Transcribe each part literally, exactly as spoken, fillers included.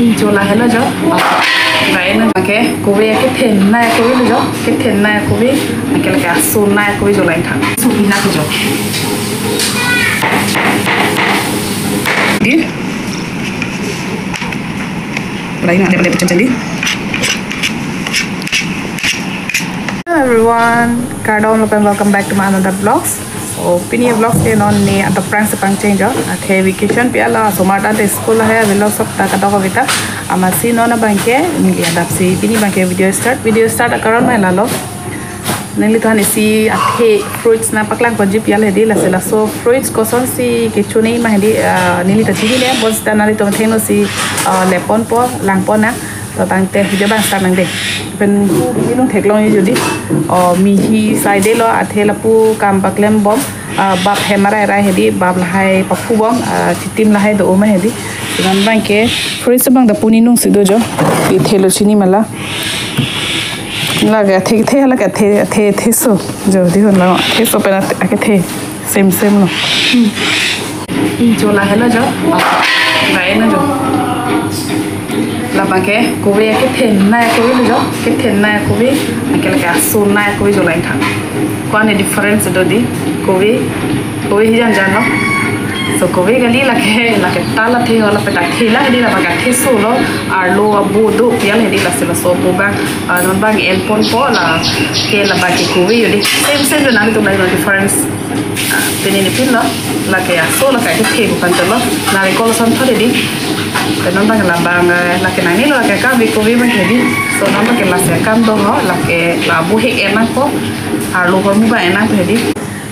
Jola helo jo. Lain ke kove kethenei kove lo jo. Kethenei kove. Anke lake aso nei kove jola ingthang. Supi na ke jo. Di. Lain ada pada pecah jadi. Hello everyone, kardom lapen welcome back to my another vlogs. So, pini vlogs ke non ne ato prank si pangcheng jo. Athe vacation pi ala, osomar ta school ahe, vlog sab ta kadokave ta. Amatsi non abangke, neli adap si pini abangke video start. Video start akaron mai lalo. Neli tuhan isi athe fruits nangpaklang ponji pi ala hedi, lasi laso fruits kosonsi kechone ma hedi, ah, neli ta chinine, bonsita nanglitum thengno si, ah, lepponpo, langpon na. To tangte video abang start nang dei. Pen inung theklong jodi. O mihi sai dei lo, athe lapu kam paklem bom. Ah, bap hem arai rai hedi, bap lahai paphu bom, ah, chitim lahai do ma hedi. Sinan abangke fruits abang ta puni nung si do jo. Ithe lo chini ma la. Lake athe, the lake athe, athe, theso. Jo, di hon la, theso pen athe, ake the. Same, same lo. Jola helo jo. Lain jo. Labangke kove kethenei kove lo jo. Kethenei kove. Anke lake aso nei kove jola ingthang. Ko-an difference do di. Kove. Kove hi jan jan lo. So kove kali lake, lake ta la the ho lapen ta the la di labangke theso lo. Arlo abo do pi ala hedi, lasi laso abo abang, ah, non abang enponpo lake labangke kove jo di. Same, same jo, nanglitum la no difference. Ah, pini ne pin lo, lake aso lake kethe bukan to lo, narikol asonthot hedi. Te non abang labang, eh, lake nangne lo lake kave kove abang hedi. So non abangke lasi akam do ho, lake la abo hek en nangpo, arlo hormu abang en nangpo hedi.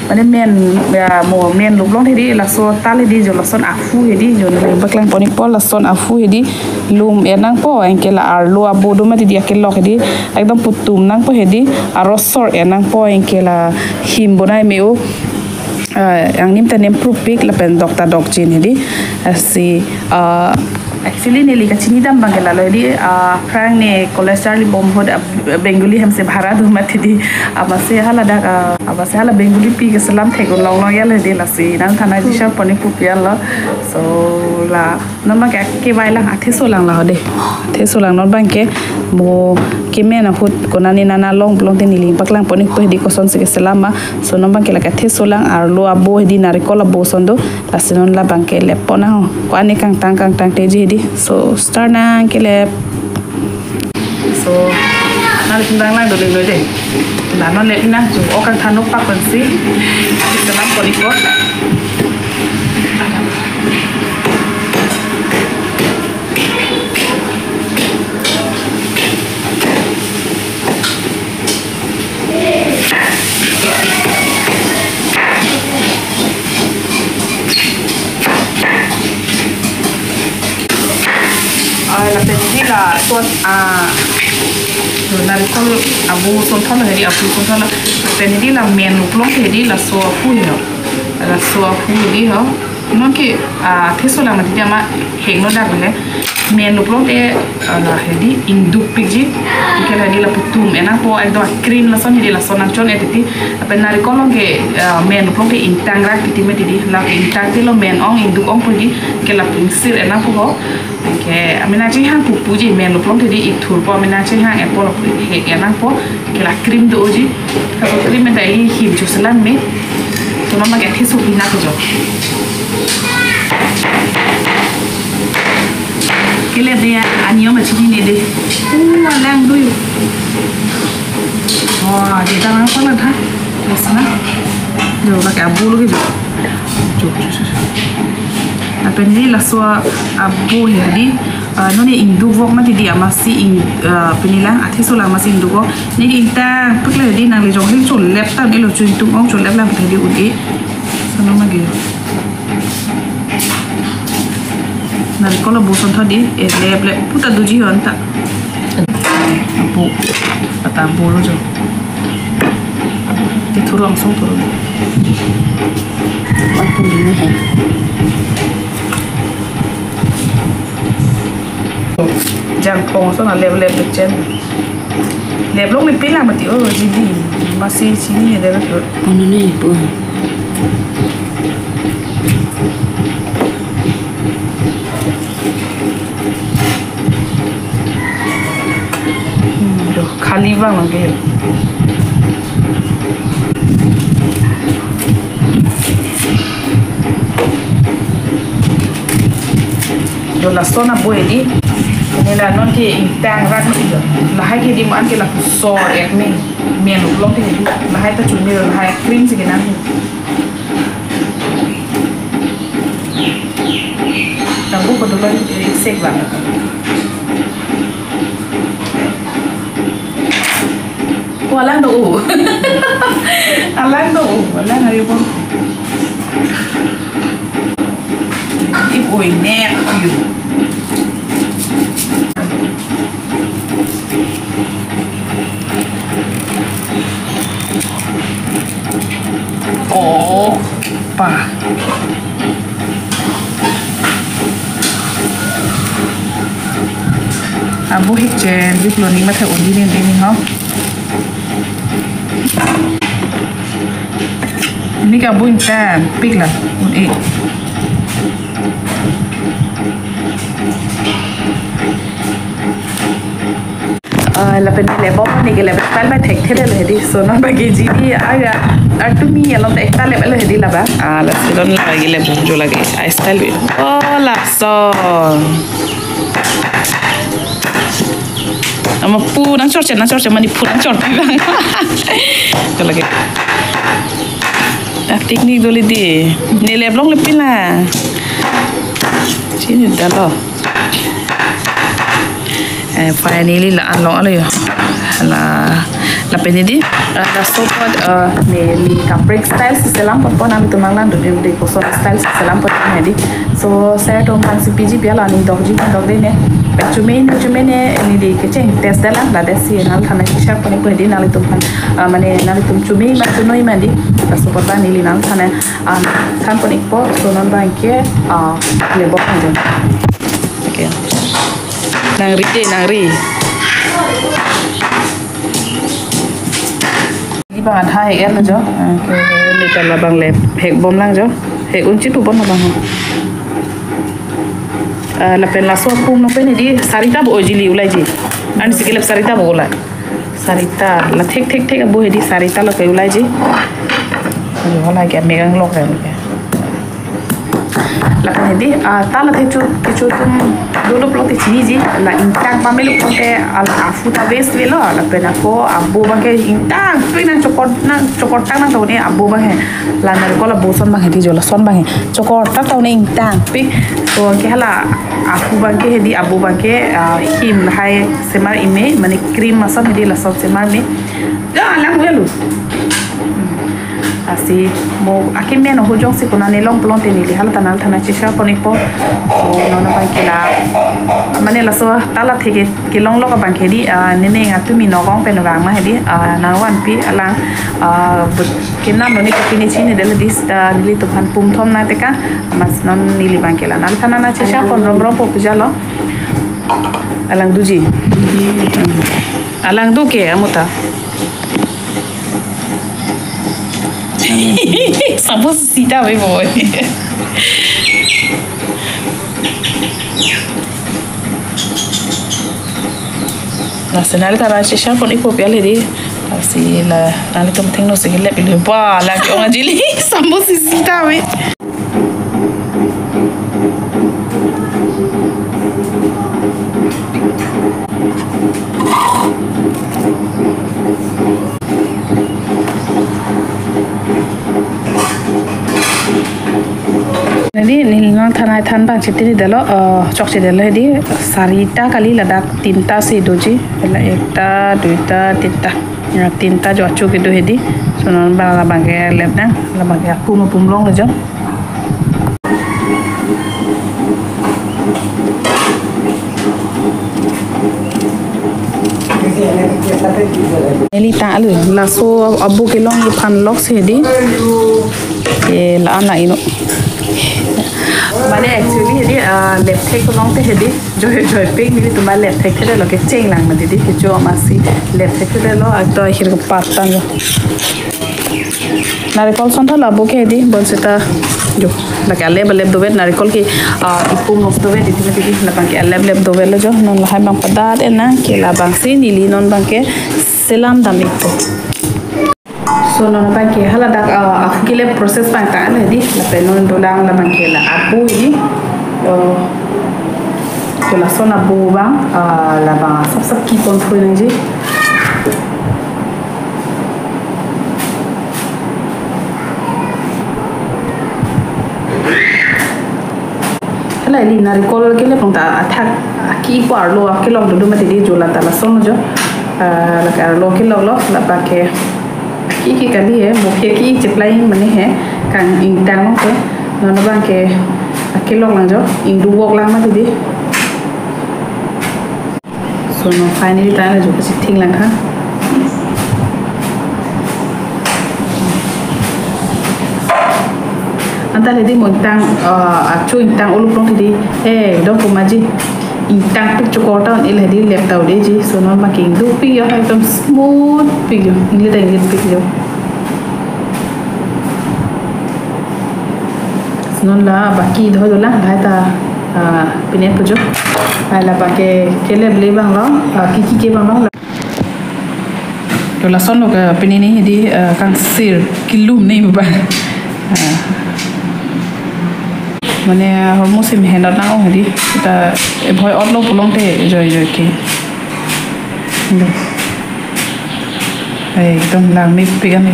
Mane men, ya, mo men luplong hedi, laso tal hedi jo, lason aphu hedi jo, ne paklang pon-ikpo, lason aphu hedi, lum en nangpo, anke la arlo abo do mati di akelok hedi, ekdom putum nangpo hedi, arosor en nangpo, anke la him bonai me-o. Ah, angnim ta nem prupik lapen dok ta dokjin hedi. Lasi, ah, actually neli kachini dam abangke lalo hedi, ah, aphrang ne college charli bom ahut, ah, Bengali hem si bhara do mati di. Amatsi hala dak, ah, amatsi hala Bengali pi keselam thek un longlong ya lo hedi, lasi nangthan-ik ji share pon-ik pu pi ala. So la non abangke kevai lang, atheso lang la ho dei. Atheso lang non abangke mo kemen ahut konane nana long pulote neli paklang pon-ikpo hedi kosonsi keselam ma. So non abangke lake atheso lang, arlo abo hedi, narikol abo ason do. Lasi non labangke leppon nang ho. Ko-an kangtang kangtang teji hedi. So start nang kelep. So nanglitum dang lang dole lo dei. La non lep nang jo, o kangthan nok pak pensi. Keselam pon-ikpo. Ah, lapen hedi lason, ah, narikol abo asonthot lo hedi, aphu asonthot lo. Lapen hedi la men luplong hedi laso aphu helo. Laso aphu hedi ho. Non ke, ah, atheso lang mati di ama hek no dak le. Men luplong te, ah, la hedi ingduk pikji. Anke la hedi la putum en nangpo, ekdom cream lason hedi lason nangchon-et titi. Lapen narikol along ke, ah, men luplong te ingtang rak titi mati di. La ke ingtang te lo men ong ingduk ongpo di. Anke la pingsir en nangpo ho. Anke amena chinghang pupu ji, men luplong te di ithurpo, amena chinghang apple hek en nangpo. Anke la cream doji. Laso cream ta ili him chuselam me. To non abangke atheso pi na ke jo. Kelep dei ya, aniyom achinine dei. Uh, alang dui. Wah, di tangan apa lah, ha? Biasa na. Jo, lake abo lo ke jo. Jo, jo, jo, jo. Lapen hedi laso abo hedi. Ah, non ne ingduk vok mati di amatsi ing, ah, pini lang, atheso lang amatsi ingduk vok. Ne ke ingtang pik la hedi, nangli jong hil cholep ta ne lo, chun tung ong cholep lang hedi un-e. So non abangke. Narikol abo asonthot di, eh, lep lep, puta doji ho anta. Abo, ata abo lo jo. Di thurong song thurong. Wan pun ini hai. Jangpong ason lep lep chen. Leplong me pila mati, oh, jidi. Amatsi chinine dei lo. Ano ne po. Khali vang longke. Jo lason abo hedi. Neli la non ke ingtang rak mati jo. Lahai ke di man ke la kusor ek me. Men uklong ke hedi. Lahai ta chumi lahai cream si ke nang. Tangko ko dolo sek bang. Ko alang do. Alang do. Alang ayo pon. Ip oi nek yu. Oh, pa. Abo hik chen, bik lo ni matha undi ni ni ho. Ini ka buin tan, pik la, un e. Ah, lapen le bom ni ke le style ba thek thek le hedi. So non ba ke ji di aga atumi along te ekta le le hedi laba. Ah, la si don la ke le bom jo lage. Ai style bi. Oh, lason. Ama pu nang chor chen, nang chor chen, mani pu nang chor pi bang. Ko lage. Ah, technique doli di. Neli ablong le pin la. Chini dalo. Eh, finally la anlong alo yo. La, lapen hedi, ah, laso apot, ah, neli kaprek style si selam apot pon nangtum lang dun de koson style si selam apot hedi. So, sir atum aphan si piji pi la, neli dokji dokde ne. Pen chume ne chume ne neli kecheng test dala, la desi nangthan nangchechak pon ikpo hedi nangtum aphan, ah, mane nangtum chume ma chunoi ma di. Laso apot neli nangthan, ah, than pon ikpo, so non bang ke, ah, le bok nang. Okay. Nangri de, nangri. Di bang adha hek er lo jo. Okay, liter labang le hek bom lang jo. Hek unchi tu bom labang. Ah, lapen laso apum no pen di sarita bo ojili ulai ji. An si kelep sarita bo ulai. Sarita, la thek thek thek abo hedi sarita lo ke ulai ji. Yo, hala ke megang lok ya. Lapen hedi, ah, ta la thechu, kecho atum dolo pulote chiniji, la ingtang pame lo pulote, ah, la aphu ta waste velo, lapen ako abo bang ke ingtangpik nang chokor, nang chokor tang nang tone abo bang he. La narikol abo ason bang hedi jo lason bang he. Chokor ta tone ingtangpik. To ke hala aphu bang ke hedi abo bang ke, ah, him lahai semar ime, mane cream ason hedi lason semar me. Ja alang velo. Lasi mo akeme no hujong si konane long pulote neli hala than nangthan nangchechak pon ikpo. So non bang ke la, mane laso ta la thek kelong lo ka bang ke di, ah, nene ngatumi nogong pen vang ma hedi, ah, nangvanpi alang, ah, but kenam lo ni kopi ni chini dela dis, ah, nelitum aphan pum thom nangteka, amat non neli bang ke la nangthan nangchechak pon rom rom po puja lo. Alang doji. Alang do ke amuta. Sabun sita be boy. Lasi nangthan nangchechak pon ikpo pi hedi. Lasi la nangtum thengno si kelep ilo ba la ke ong ajili. Sabun si sita be. Neli, neli nangthan nangthan bang chetiri dalo, eh, chokche dalo hedi, sarita kali ladak tinta si doji, la ekta, duita, tinta. Ya, tinta jo achu kedo hedi. So non bang labang ke lep nang, labang ke apum apum long le jo. Neli ta alu, laso abo kelong iphan lok si hedi. Eh, la ana ino. Mane actually hedi, ah, lep thek longte hedi. Joi joi pik nelitum lep thek thek lo kecheng lang ma didi kecho amatsi lep thek thek lo ato ahir ke patan lo. Narikol son tha lo abo ke di bonseta jo. Lake alep alep dovet narikol ke, ah, ipum nos dovet iti mati di labang ke alep alep dovet lo jo. Non lahai bang padat ena ke labang si neli non bang ke Selam dam ikpo. So non abangke haladak, ah, ahu kele process abang ta le di, lapen non dolang labangke la apu di. Oh, to lason apu abang, ah, labang sap sap kipon thui nangji. Hala ili narikol kele pong ta athak aki ko arlo akelok dodo mati di jo la ta lason jo. Ah, lake arlo kelok lo, labangke aki ke kali he, mo ke ki cheplai mane he, kang ingtang ke. Non abangke akelok lang jo, ingdu wok lang mati di. So non finally ta la jo pasi thing lang ha. Anta le di mo ingtang, ah, achu ingtang ulup long di. Eh, dong kumaji. Ingtang pik chukor ta on il di lep tau de ji. So non abangke ingdu pik jo, ekdom smooth pik jo. Inglit inglit pik jo. Non la baki dhoi dolang, lahai ta, ah, pine pujo. Lahai labangke kele ble abang lo, ah, kiki ke abang lo. To lason lo ke pine ni di, ah, kangsir kilum ni abang. Ah. Mane, ah, hormu sim henot nang ong di. Ta, eh, bhoi ot lo pulote joi joi ke. Lo. Ekdom langmepik an.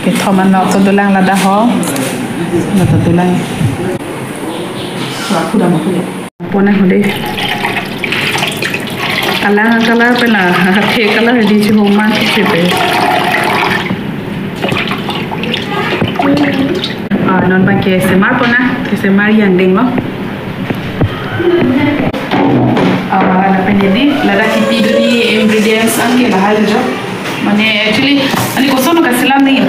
Kethom an lo to dolang ladak ho. Lo to dolang. Aku dah mau ya. Pona hode. Alang color pen la, the color di chihong ma si pe. Ah, non abangke semar pona, kesemar yang deng lo. Ah, lapen di, ladak kipi duni ingredients an ke lahai jo. Mane actually, ani koson kaselam ni.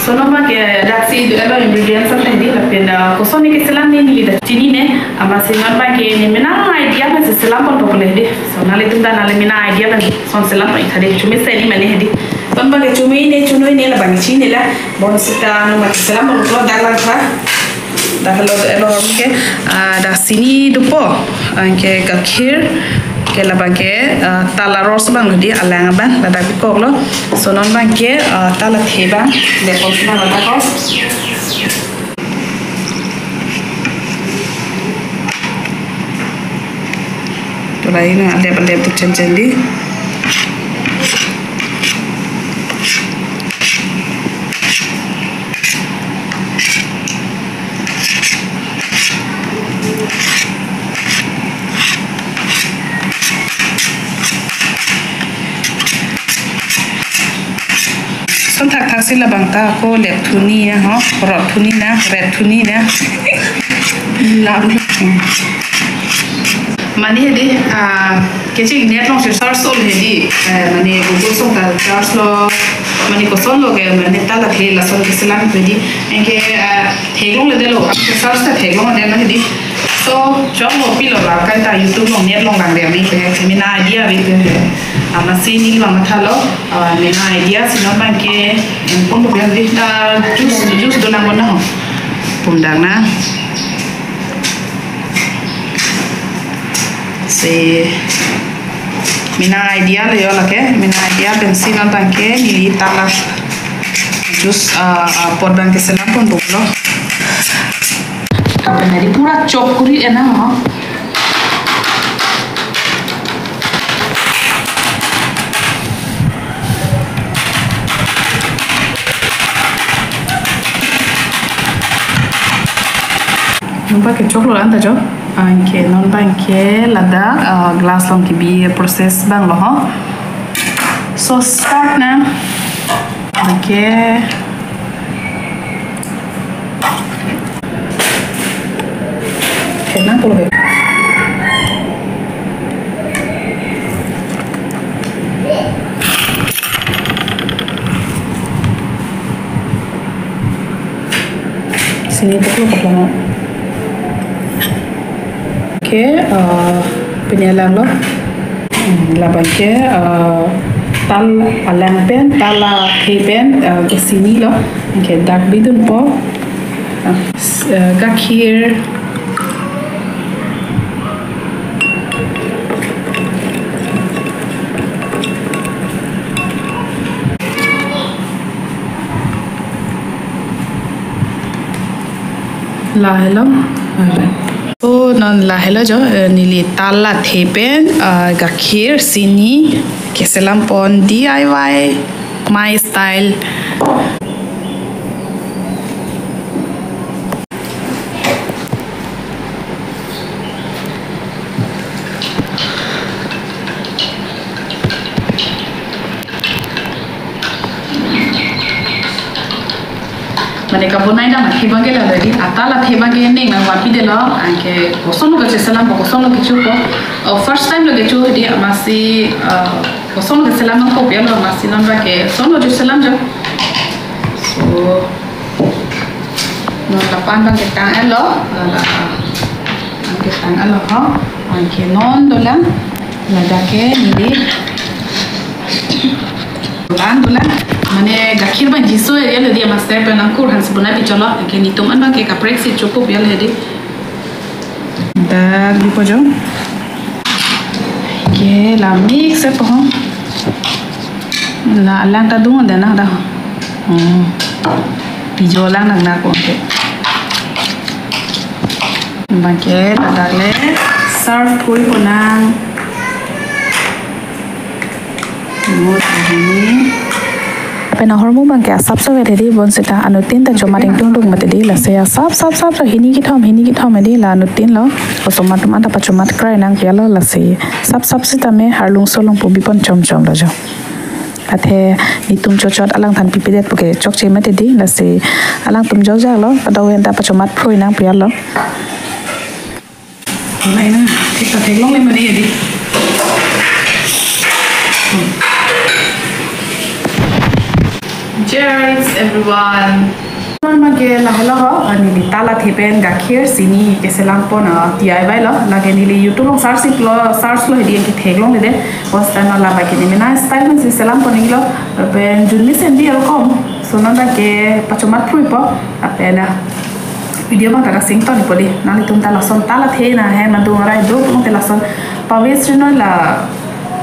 So non abangke daksi do elo ingredients an di lapen, ah, koson ni keselam ni neli dak chini ne, amatsi non abangke ne mena idea pen si selam pon pokle di. So nanglitum ta nangli mena idea pen son selam pon ikha di. Chumi se ni mane di. Non abangke chumi ne chunoi ne labang chini la. Bonsita non abangke selam pon lo dak lang tha. Dak lo elo ke, ah, dak sini dopo, anke gakhir, ke labangke, ah, tal arlos abang lo di alang abang, ladak bikok lo. So non abangke, ah, tal athe abang, lepon sina ladak ko. To lahai na, alep alep to chen chen di. Son thakthak si labang ta ko lep thuni na ho, rot thuni na, ret thuni na. Lam. Mane di, ah, kecheng net along si search lo di, eh, mane Google along ta search lo, mane koson lo ke, mane tal athe lason keselam di, anke, ah, theklongle detlo, search ta theklongle detlo di. So, choklo pilo la, kan ta YouTube along net along lang de, mane ke, mena idea ave ke, amatsi neli abang mathalo, ah, mena idea si non abangke, em, pon pon di, ah, juice, juice dolang pon na ho, pon dang na. Si mena idea lo jo lake, mena idea pensi non abangke neli tal a juice, ah, ah, pot abangke selam pon bom lo. Kapan hari pura chop kuri ena ho. Non abangke choklo anta jo. Anke non abangke ladak, ah, glass along kebi process abang lo ho. So start na. Anke. Kenang pulo he. Sini pulo pulo. Oke, eh, pini alang lo. Hmm, labangke, eh, tal alang pen, tal athe pen, eh, ke sini lo. Oke, dak bidun po. Eh, s-, eh, gakhir. Lahelo. Alright. Oh, non lahelo jo, eh, neli tal athe pen, ah, gakhir, sini, keselam pon D I Y, my style. Mane kabonai dam athe abang ke la ready. Atal athe abang ke ning nangvanpidetlo. Anke kosonlo kacheselampo, kosonlo kechopo. Oh, first time lo kecho hedi amatsi, ah, kosonlo keselam nangkok ya lo amatsi non abang ke kosonlo cheselam jo. So, non lapu-an abang ke tang-etlo. La, la, abang ke tang-etlo ho. Anke non dolang. Ladak ke neli. Dolang, dolang. Mane gakhir abang jiso ya lo hedi amatsi pen nangkur hansi bonai pichotlo. Anke netum an abang ke kaprek si chopo ya lo hedi. Dak dipo jo. Ke la mix-etpo ho. La alang ta dung de na da. Hmm. Pijo lang nang na ko ke. Abang ke ladak le serve kuri ko nang. Mo tahini. Pen ahormu abang ke asap sap hedi bonsita anuttin ta chomat ingtung dung mati hedi, lasi asap sap sap so hini kethom hini kethom hedi la anuttin lo. Osomar atum anta pachomat krai nangpi ya lo lasi sap sap sitame arlung solung pu bipon chom chom lo jo. Athe netum chochot alangthan pipedet puke chokche mati hedi lasi alangtum jok jak lo, pada wen ta pachomat phrui nangpi ya lo. Wala na, thek ta theklongle mane hedi. Cheers, everyone. Non abang ke lahelo ho, neli tal athe pen gakhir, sini keselam pon, ah, D I Y lo, lake neli YouTube along search lo, search lo hedi anke theklongledet. Bonsita non labang ke nemena style pensi selam pon nanglo, pen jun mesen di alkom. So non abang ke pachomat phruipo, lapen, ah, video abang ta sington ipo hedi. Nanglitum ta lason tal athe na hem adung arai do pulongte lason pavit rino la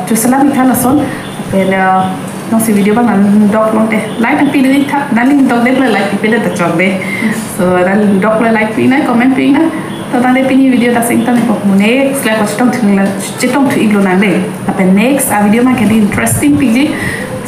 cheselam ik tha lason. Pen, ah, nonsi video abang nangdok pulongte like nangpi dun ik tha. Nangli dokdet le like pipedet ta chokde. So nangli dok le like pi nang, comment pi nang. To tangte pini video ta sington ipo, mo next le ko chetong thu la chetong thu iklo nang de. Lapen next a video abang ke hedi interesting piji.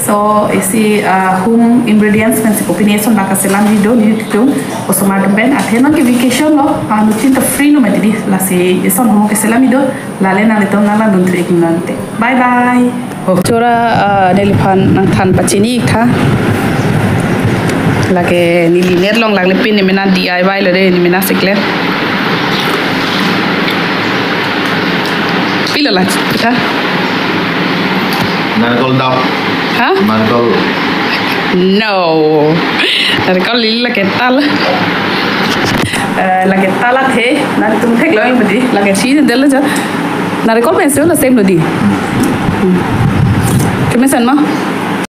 So isi, ah, home ingredients pensi kopi ne eson baka selam hedi do netum osomar atum pen. Athe non ke vacation lo, ah, anuttin ta free lo mati hedi, lasi eson hom keselam hedi do, lale nanglitum nanglang dun thu ik nangte. Bye bye. Oh, chora, ah, neliphan nangthan pachini ik tha. Lake neli net along langle pin nemena D I Y lo de, nemena sikle. Pilo la, kita? Narikol dap. Ha? Narikol. No. Narikol lili lake tal. Eh, lake tal athe. Nangtum theklong mati. Lake si del jo. Narikol pensi lo same lo hedi. Hmm. Kemesen ma?